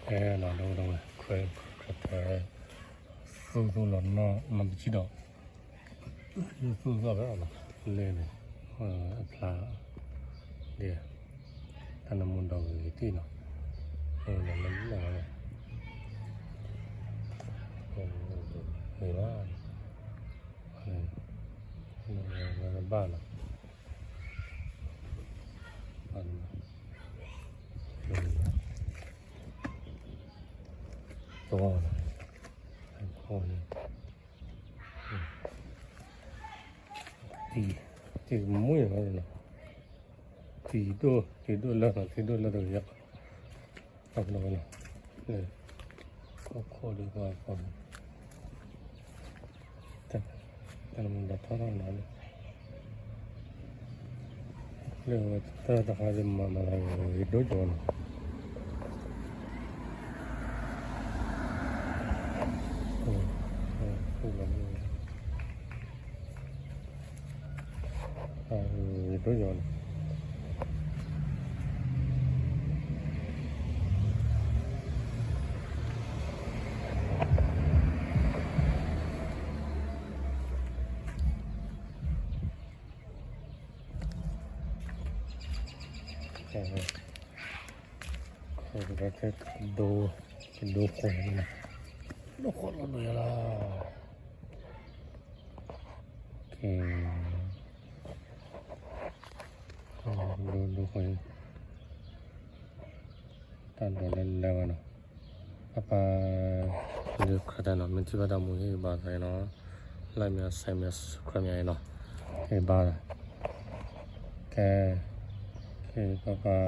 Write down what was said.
အဲနီၤ ဒီဝဲဒီဝဲ ခွဲးခွဲးခွဲး သူၣ်သူၣ်လီၤနီၢ် မၤပစံၣ်ဒီး သူၣ်သူၣ်ဘၣ်နီၤ လဲၣ်န့ၣ် အဖျါ ဒ် တၢ်နမူဒီးဂ့ၤဂ့ၤတ့ၢ်နီၤ လၢလၢလၢ ဂ့ၤဘၣ် လၢဘၣ်နီၤ တဝီ တံၤ တံၤမွံၣ်လီၤနီၤ တံၤဒိၣ် တံၤဒိၣ်လၢနီၤ တံၤဒိၣ်လၢတဂ့ၤ တၢ်ဘျီဝဲနီၤ ခိၣ်ခိၣ်ဒ်ပှၤ တၢ်နမူဒီးထီၣ်ထီၣ်နီၤ လၢတၢ်တခါဒ်မၤမၤလၢဂ့ၤဒိၣ်ကီးနီၤ လၢ ဂ့ၤဒိၣ်ကီးနီၤ ဒိ ဒိဃိး ဒိဃိးလီၤဒိၣ်ယါလီၤ ဒိ ဒိဃိး တၢ်ဒိးလၢလၢဘၣ်နီၤ ပၢ်ပၢ် လၢခရၢၣ်တၢ်နီၤ မ့ၢ်ထံၣ်ဘၣ်တၢ်မူဟ့ၣ်ဂံၢ်ဘါသးနီၤ like မ့ၢ် share မ့ၢ် subscribe မ့ၢ်နီၤ ဟ့ၣ်ဂံၢ်ဘါသး ကဲ ကဲ ပၢ်ပၢ်